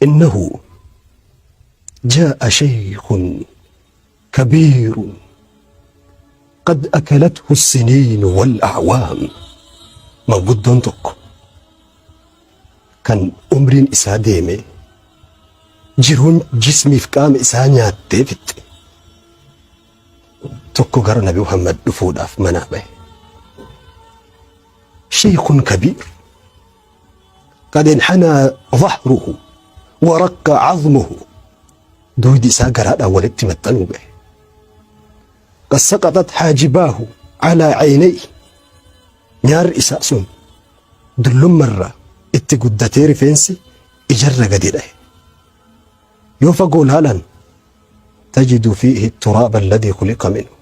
Innahu jaa'a shaykhun kabiirun qad akalathu siniinu wal a'waam. Manguddoon tokko kan umriin isaa deeme jiruun jismiif qaama isaa nyaattee fixxe tokko gara Nabi Muhammad dhufuudhaaf manaa bahe. Shaykhun kabiir qad inhanaa dhahruhu wa raqqa azmuhu, duydi isaa garaadhaan walitti maxxanuu gahe. Qad saqaxat haajibaahu alaa caynayhi, nyaarri isaa sun dullummarraa itti guddatee rifeensi ijarra gadi dhahe. Yoo fagoo laalan tajidu fiihi turaaba alladii khuliqa minhu,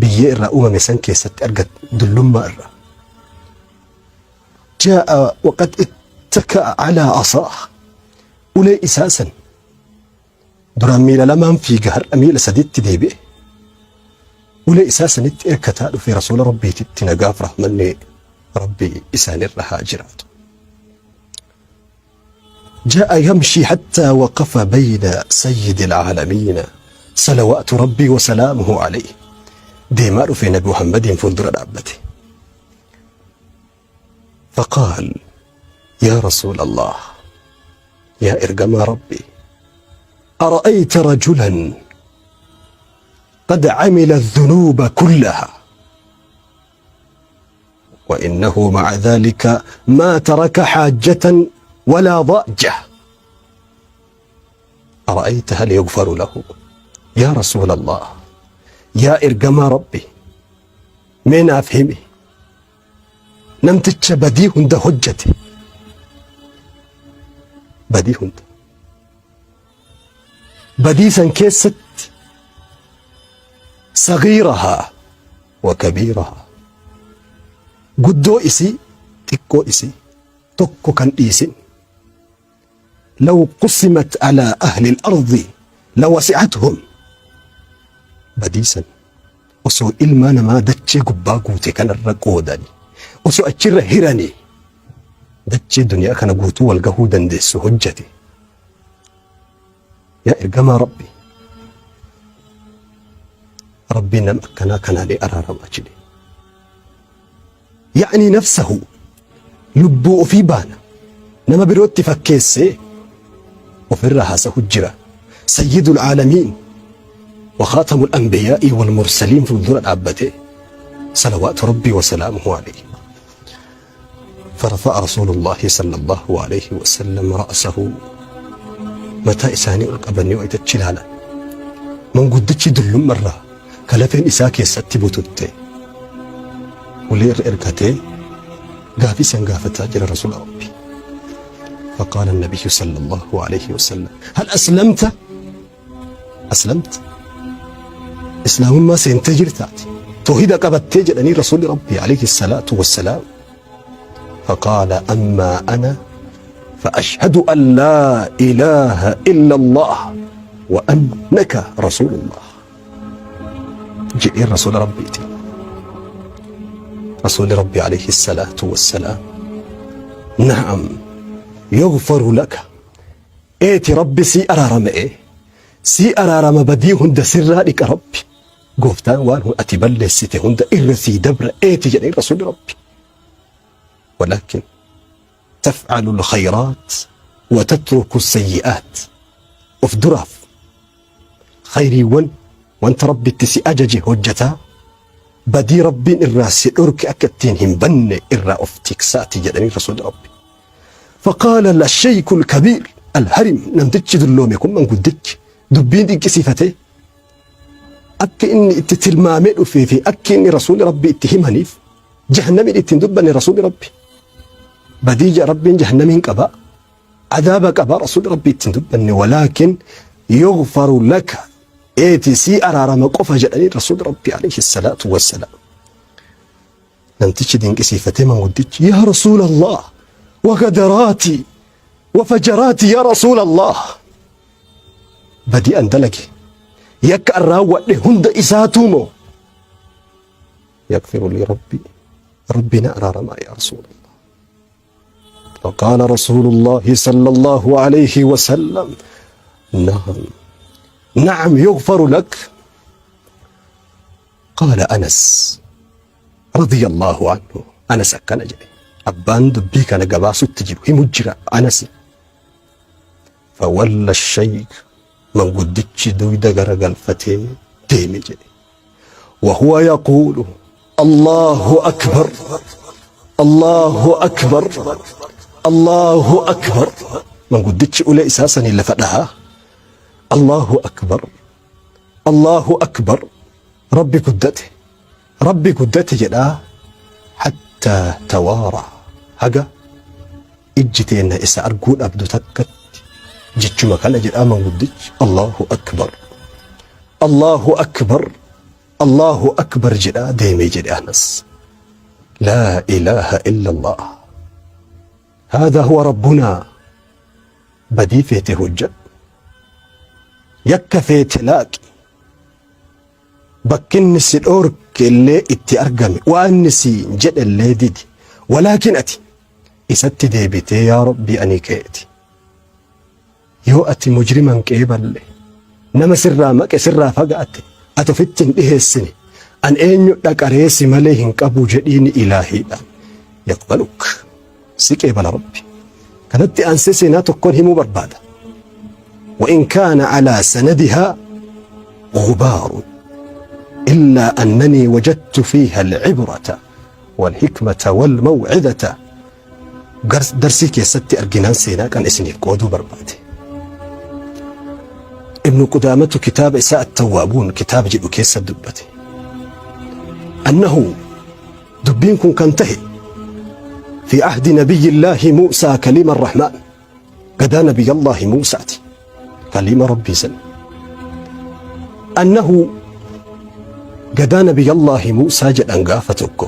biyyee irraa uumame san keessatti argat dullummaa irraa. Jaa'a waqad ittaka'a alaa asaah, ulee isaa san duraan miila lamaan fiiga, har'a miila saditti deebi'e. Ulee isaa sanitti irkataa dhufe Rasuula Rabbiititti, nagaaf rahmanni Rabbii isaanirra haa jiraatu. جاء يمشي حتى وقف بين سيد العالمين صلوات ربي وسلامه عليه. Deemaa dhufe, Nabi Muhammadiin fuuldura dhaabbate. فقال: يا رسول الله، يا إرجما ربي، أرأيت رجلا قد عمل الذنوب كلها وإنه مع ذلك ما ترك حاجة ولا ضاجة، أرأيت هل يغفر له؟ يا رسول الله، يا إرجما ربي، mee naaf himi, namticha badii hunda hojjate, badii hunda, badii san keessatti sagiirahaa wa kabiirahaa, guddoo isii xiqqoo isii tokko kan dhiisin, law qusimat alaa ahli al-ardi lawasi'athum, badii san osoo ilmaa namaa dachee gubbaa guute kanarra qoodani, osoo achirra hiranii dachee duniyaa kana guutuu wal gahuu dandeessu hojjate, yaa ergamaa Rabbi, Rabbiin nama akkanaa kanaa ni araarama jedhe. Ya'ni nafsahu, lubbuu ofii baana nama birootti fakkeessee ofirraa haasahu jira. Sayyidul aalamiin wa khaatamul anbiyaa'i wal mursaliin fuuldura dhaabbatee, salawaatu Rabbii wa salaamuhu alayhi. فرفع رسول الله صلى الله عليه وسلم رأسه، mataa isaanii ol qabanii wayitachi ilaalan, manguddichi dullummarraa ka lafeen isaa keessatti bututte ulee irra ergatee gaafii san gaafataa jira Rasuula Rabbi. فقال النبي صلى الله عليه وسلم: هل أسلمت؟ أسلمت؟ Islaamummaa seentee jirtaati? Toohida qabattee? Jedhanii Rasuulli Rabbi عليه الصلاة والسلام. فقال: أما أنا فأشهد أن لا إله إلا الله وأنك رسول الله jedheen Rasuula Rabbiiti. Rasuulli Rabbi عليه الصلاة والسلام: نعم، يغفر لك، eeti Rabbi sii araarame, sii araarama, badii hunda sirraa dhiqa, Rabbi gooftaan waan ati balleessite hunda irra sii dabra eeti jedheen Rasuulli Rabbi. ولكن تفعل الخيرات وتترك السيئات. Of duraaf khayriiwwan wanta Rabbitti si ajaje hojjataa, badii Rabbiin irraa si dhorke akka ittiin hin banne irraa of tiksaati jedhanii Rasuulli Rabbi. فقال الشيخ الكبير الهرم، namtichi dulloome kun, manguddichi, dubbiin dinqisiifate, akka inni itti tilmaamee dhufee fi akka inni Rasuulli Rabbi itti himaniif jahannamiin ittiin dubbanne. Rasuulli Rabbi badii Rabbiin jahannamiin qaba, adaaba qaba, Rasuulli Rabbi ittiin dubbanne. ولكن يغفر لك، eeti sii araarama qofa jedhanii Rasuulli Rabbi عليه الصلاة والسلام. Namtichi dinqisiifatee, manguddichi: يا رسول الله، وغدراتي وفجراتي، يا رسول الله، badii an dalage, yakka an raawwadhe hunda isaatuu moo يغفر لي ربي، ربي na araaramaa يا رسول الله؟ فقال رسول الله صلى الله عليه وسلم نعم نعم يغفر لك. قال أنس رضي الله عنه، أنس akkana jedhe, abbaan dubbii kana gabaasutti jiru himu jira Anas. فولى الشيخ, manguddichi duyda garagalfatee deeme jedhe, وهو يقول الله أكبر الله أكبر الله أكبر. Manguddichi ulee isaa sanii lafa dhahaa, الله أكبر الله أكبر, rabbi guddate, rabbi guddate jedhaa, حتى توارى, haga ijji teenna isa arguu dhabdu takkatti jechuma kana jedhaa manguddichi الله أكبر الله أكبر الله أكبر jedhaa deemee jedhe Anas. لا إله إلا الله, هذا هو ربنا. Badii feete hojjedhu, yakka feete laaqi, bakkinni si dhoorke illee itti argame, waan inni si jedhe illee didi, ولكن ati isatti deebitee yaa rabbi ani keeti, yoo ati mujriman qeeballe, nama sirraa maqe, sirraa fagaate, ati ofitti hin dhiheessine, an eenyu dhaqareesi malee hin qabu jedhiini ilaahiidhaan يقبلك, si qeebala rabbi. Kanatti aansee seenaa tokkoon himuu barbaada, وإن كان على سندها غبار إلا أنني وجدت فيها العبرة والحكمة والموعظة. Darsii keessatti arginaan seenaa kan isiniif qooduu barbaade. Ibnu Qudaamatu kitaaba isaa Attawwaabuun kitaaba jedhu keessa dubbate. أنه dubbiin kun kan tahe في عهد نبي الله موسى كليم الرحمن, gadaa نبي الله موسى كليم ربي سن. أنه gadaa نبي الله موسى jedhan gaafa tokko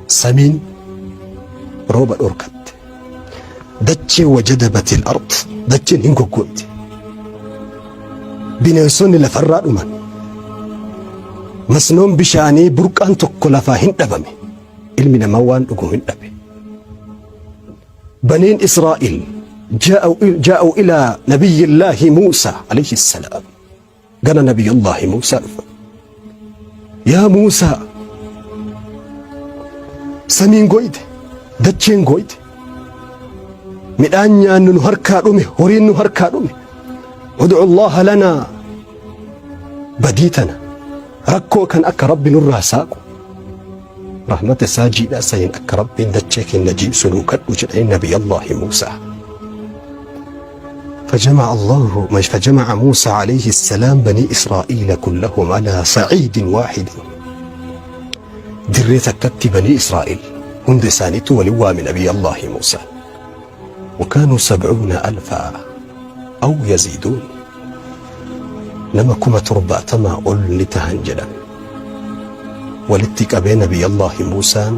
samiin rooba dhorkatte, dachee وجدبت الأرض, dacheen hin goggoomte, bineensonni lafarraa dhuman, masnoon bishaanii burqaan tokko lafaa hin dhabame, ilmi namaa waan dhugu hin dhabe. Baniin Israa'il جاءوا إلى نبي الله موسى عليه السلام. قال نبي الله موسى يا موسى, samiin goyte, dacheen goyte, midhaan nyaannu nu harkaa dhume, horiin nu harkaa dhume, ادع الله لنا, badii tana, rakkoo kan akka rabbi nurraa saaqu, rahmata isaa jiidhaa saniin akka rabbiin dachee keenya jiibsu nuu kadhu jedhanii نبي الله موسى. فجمع الله فجمع موسى عليه السلام بني إسرائيل كلهم على صعيد واحد. Dirree takkatti بني إسرائيل hunda isaaniitu waliin waame نبي الله موسى. وكانوا 70,000 أو يزيدون, nama 70,000 ol ni tahan jedhan. Walitti qabee نبي الله Muusaan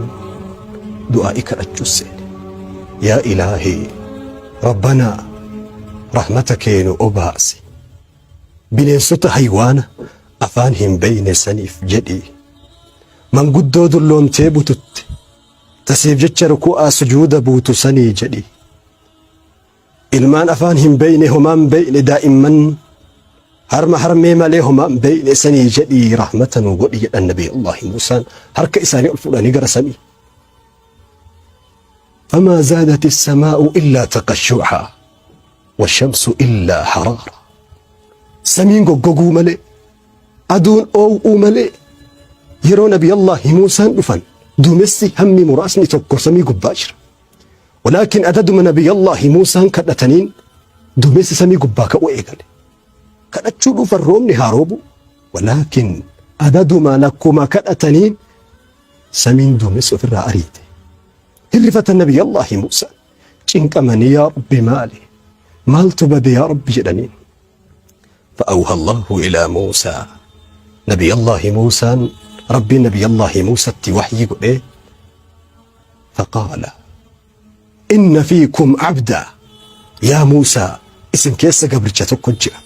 du'aa'ii kadhachuu seene. يا إلهي ربنا, rahmata kee nu obaasi, bineensota haywaana afaan hin beyne saniif jedhi, manguddoo dulloomtee bututte tasiif jecha ruku'aa sujuuda buutu sanii jedhi, ilmaan afaan hin beyne, homaan beyne, daa'imman harma harmee malee homaan beyne sanii jedhi, rahmata nu godhi jedhan. نبي الله Muusaan harka isaanii ol fuudhanii gara samii. فما زادت السماء إلا تقشعا والشمس إلا حرارة. Samiin goggoguu malee, aduun oow'uu malee, yeroo نبي الله Muusaan dhufan duumessi hammi muraasni tokko samii gubbaa jira. ولكن adaduma نبي الله Muusaan kadhataniin duumessi samii gubbaa ka'uu eegale. Kadhachuu dhufan, roobni haa roobu. ولكن adaduma lakkuma kadhataniin samiin duumessi ofirraa ariite. Hirrifatan نبي الله Muusaan. Cinqamanii, yaa rabbi maali? Maaltu bade yaa rabbi jedhaniin. فأوحى الله إلى موسى, نبي الله موسى, ربي نبي الله موسى وحي إيه؟ فقال إن فيكم عبدا. يا موسى, isin keessa gabricha tokko jira,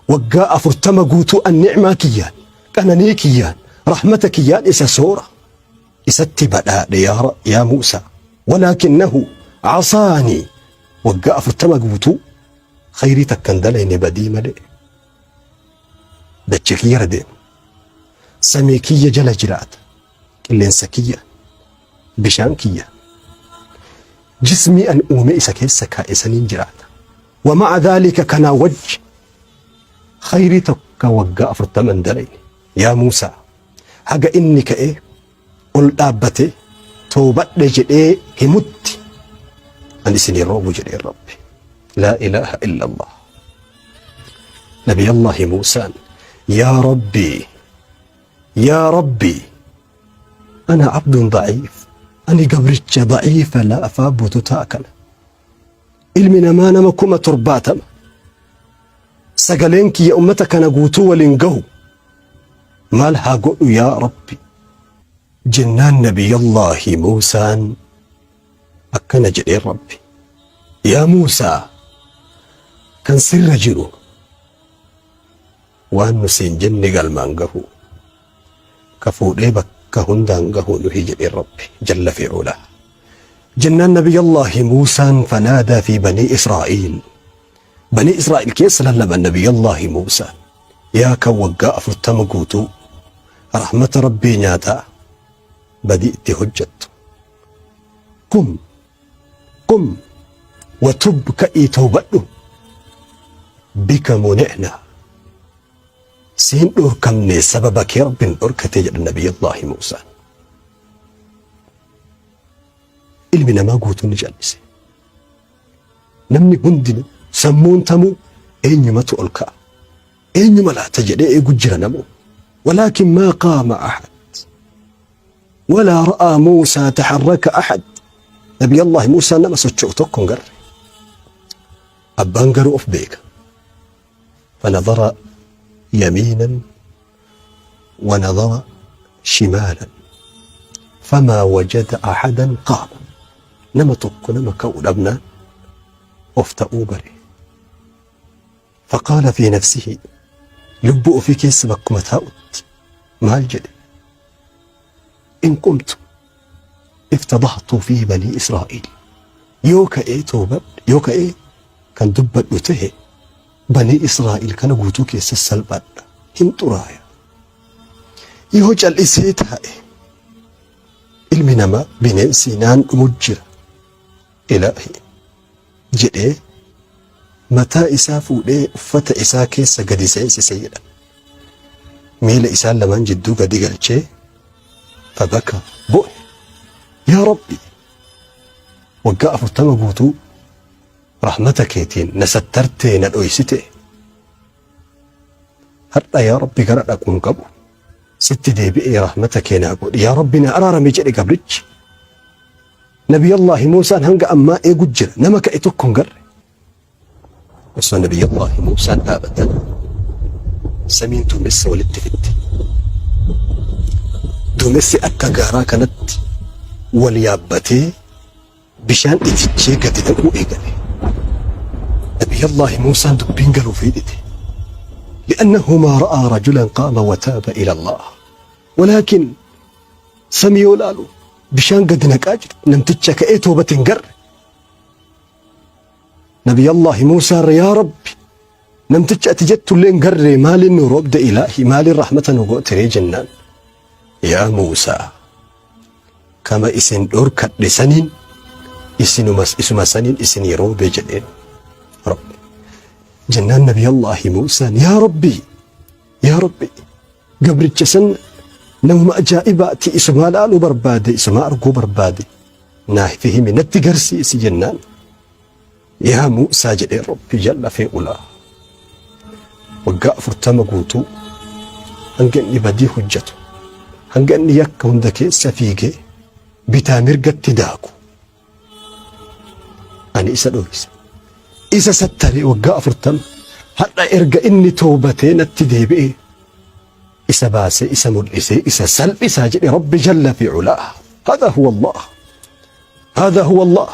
waggaa 40 guutuu an nicmaa kiyyaan, qananii kiyyaan, rahmata kiyyaan isa soora, isatti badhaadhe. يا موسى, ولكنه Casaanii waggaa 40 guutuu khayrii takka hin dalayne badii malee. Dachee kiyyarra deema. Samii kiyya jala jiraata. Qilleensa kiyya. Bishaan kiyya. Jismii an uume isa keessa kaa'e saniin jiraata. Wama'a dhaalika kanaa wajji khayrii tokka waggaa 40 hin dalayne. Yaa Muusaa haga inni ka'ee ol dhaabbatee toobadhe jedhee himutti ani isin hin roobu jedheen Rabbi. Laa ilaaha illallah. Nabiyallaahi Muusaan yaa Rabbi yaa Rabbi ana abdun daciif ani gabricha daciifa laafaa bututaa kana. Ilmi namaa nama 70,000 sagaleen kiyya ummata kana guutuu waliin gahu maal haa godhu yaa Rabbi jennaan Nabiyallaahi Muusaan akkana jedheen Rabbi yaa Muusaa kan sirra jiru waan nu siin jenne galmaan gahu ka fuudhee bakka hundaan gahu nuhi jedheen Rabbi jalla fi ulaa jennaan Nabiyallaahi Muusaan fanaadaa fi banii Israa'iil banii Israa'iil keessa lallaban Nabiyallaahi Muusaan yaa kan waggaa 40 guutuu rahmata Rabbii nyaataa badii itti hojjattu qum qum watub ka'ii tawbadhu bika muni'na siin dhorkamne sababa kee Rabbiin dhorkate jedha Nabiyallaahi Muusaan. Ilmi namaa guutuun ni callise. Namni hundinuu sammuun tamuu eenyumatu ol ka'a. Eenyuma laata jedhee eegu jira namuu. Walaakin maa qaama ahad. Walaa ra'aa Muusaa taharraka ahad. Nabiyallaahi Muusaan nama socho'u tokko hin garre. Abbaan garuu of beeka. Fanadara yamiinan wanadara shimaalan famaa wajada ahadan qaama. Nama tokko nama ka'u dhabnaan of ta'uu bare. Faqaala fi nafsihi lubbuu ofii keessa bakkuma taa'utti maal jedhe? In qumtu iftadahtu fi banii Israa'iil. Yoo ka'ee toobadhe, yoo ka'ee kan dubbadhu ta'e banii Israa'iil kana guutuu keessa salphadha, hin xuraaya. Yoo cal'isee taa'e ilmi namaa bineensi naan dhumu jira. Ilaahi jedhee mataa isaa fuudhee uffata isaa keessa gadi seensise jedhan. Miila isaan lamaan jidduu gadi galchee fabaka bo'e. Yaa Rabbi waggaa 40 guutuu rahmata keetiin na sattartee na dhoysite. Har'a yaa Rabbi gara dhaqu hin qabu. Sitti deebi'ee rahmata kee naa godhi. Yaa Rabbi na araarami jedhe gabrichi. Nabiyallaahi Muusaan hanga ammaa eegu jira. Nama ka'e tokko hin garre. Osoo Nabiyallaahi Muusaan dhaabatan samiin duumessa walitti fidde. Duumessi akka gaaraa kanatti wal yaabbatee bishaan itichee gadi naquu eegale. Nabiyallaahi Muusaan dubbiin galuufii dide. Li'annahu maa ra'aa rajulan qaama wa taaba ila Allah. Walaakin samii yoo laalu bishaan gadi naqaa jiru namticha ka'ee toobate hin garre. Nabiyallaahi Muusaan yaa Rabbi namticha ati jettullee hin garre maaliin nu roobde ilaahi maaliin rahmata nu gootiree jennaan. Yaa Muusaa kama isin dhorkadhe saniin isinumas isuma saniin isinii roobe jedheen. Rabbi jennaan Nabiyallaahi Muusaan yaa Rabbi yaa Rabbi Gabricha san namuma ajaa'ibaati isumaa laaluu barbaade isumaa arguu barbaade naaf himi natti garsiisi jennaan yaa Muusaa jedhee Rabbi jalla fi ulaa waggaa 40 guutuu hanga inni badii hojjetu hanga inni yakka hunda keessa fiigee bitaa mirgatti daaku ani isa dhoysa isa sattare waggaa 40 har'a erga inni toobatee natti deebi'e isa baasee isa mul'isee isa salphisaa jedhe Rabbi jalla fi ulaa. Hada huwa Allah, hada huwa Allah,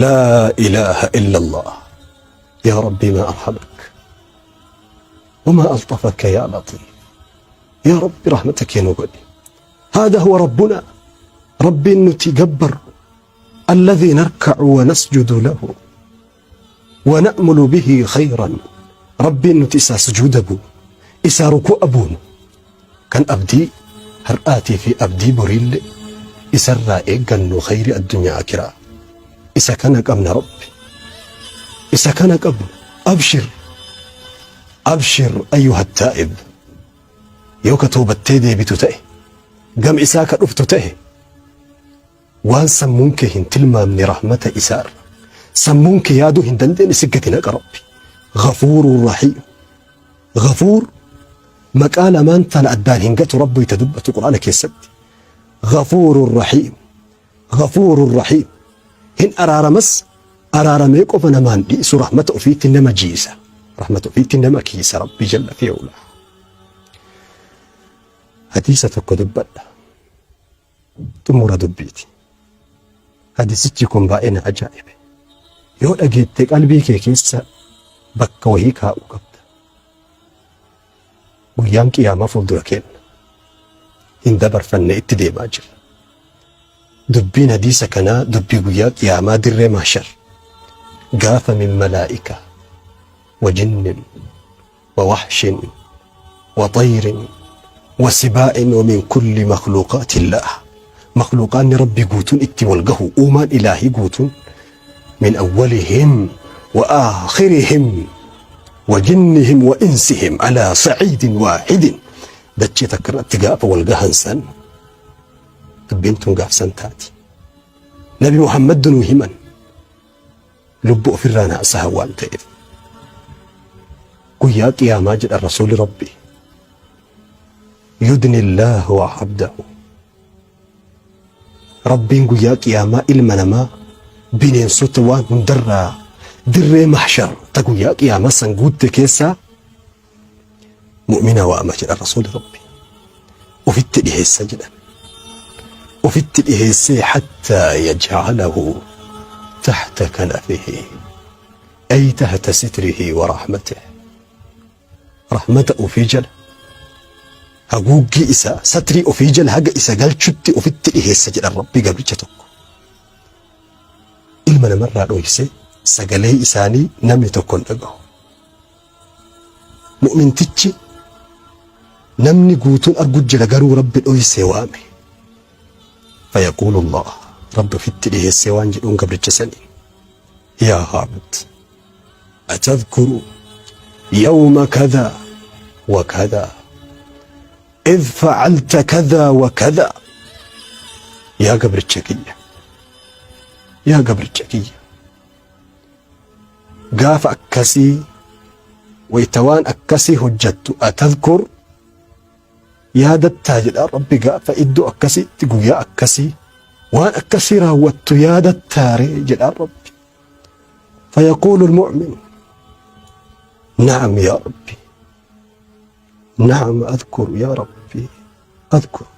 laa ilaaha illa Allah. Yaa Rabbi maa arhamak wamaa alxafaka yaa latiif. Yaa Rabbi rahmata kee nu godhi. Hada huwa Rabbuna, Rabbiin nuti gabbarru. Alladhii narka'u wa nasjudu lahu wa na'mulu bihi khayran. Rabbiin nuti isaa sujuuda buunu, isaa ruku'a buunu, kan abdii har'aatii fi abdii boriille isarraa eeggannu khayri addunyaa akiraa. Isa kana qabna Rabbi. Isa kana qabna. Abshir. Abshir ayyuha taa'ib. Yoo ka toobattee deebitu ta'e, gam isaa ka dhuftu ta'e, waan sammuun kee hin tilmaamne rahmata isaarra sammuun kee yaaduu hin dandeenye si gadi naqa Rabbi. Ghafuurun Rahiim. Ghafuur maqaa lamaan tana addaan hin gatu Rabbi wayita dubbatu Qur'aana keessatti. Ghafuurun Rahiim. Ghafuurun Rahiim. Hin araaramas araaramee qofa namaan dhiisu rahmata ofiitti nama jiisa. Rahmata ofiitti nama kiisa Rabbi jalla fi ulaa. Hadiisa tokko dubbadha. Xumura dubbiiti. Hadiisichi kun baay'ee na ajaa'ibe. Yoo dhageette qalbii kee keessa bakka wayii kaa'uu qabda. Guyyaan qiyaamaa fuuldura keenna. Hin dabarfanne itti deemaa jirra. Dubbiin hadiisa kanaa dubbii guyyaa qiyaamaa dirree mahshar. Gaafa min malaa'ika wa jinnin wa wahshin wa xayrin wa sibaa'in wa min kulli makhluuqaatillaah. Makhluuqaanni Rabbii guutuun itti wal gahu uumaan ilaahii guutuun min awwalihim wa aakhirihim wa jinnihim wa insihim alaa sa'iidin waahidin dachee takka irratti gaafa wal gahan san dubbiin tun gaafsan taati. Nabi Muhammad nuu himan lubbu ofirraa naasaha waan ta'eef. Guyyaa qiyaamaa jedha Rasuuli Rabbi. Yudni Allaahu abdahu. Rabbiin guyyaa qiyaamaa ilma namaa bineensota waan hundarraa dirree mahshar ta guyyaa qiyaamaa san guutte keessaa mu'mina waama jedha Rasuuli Rabbi. Ofitti dhiheessa jedhan. Ofitti dhiheessee hattaa yaj'alahu tahta kanafihi ay tahta sitrihi wa rahmatihi. Rahmata ofii jala haguuggii isaa satrii ofii jala haga isa galchutti ofitti dhiheessa jedhan Rabbi gabricha tokko. Ilma namarraa dhoysee sagalee isaanii namni tokko hin dhagahu. Mu'mintichi namni guutuun argu jira garuu Rabbi dhoysee waame. Fayaquulu Allah Rabbi ofitti dhiheessee waan jedhuun gabricha saniin. Yaa abd atadhkuru yawma kadhaa wa kadhaa idh facalta kadhaa wa kadhaa. Yaa gabricha kiyya yaa gabricha kiyya gaafa akkasii wayta waan akkasii hojjattu atadhkur yaadattaa jedha Rabbi gaafa iddoo akkasiitti guyyaa akkasii waan akkasii raawwattu yaadattaaree jedha Rabbi. Fayaquulu almu'min na'am yaa Rabbi na'am adhkuru yaa Rabbi adhkuru.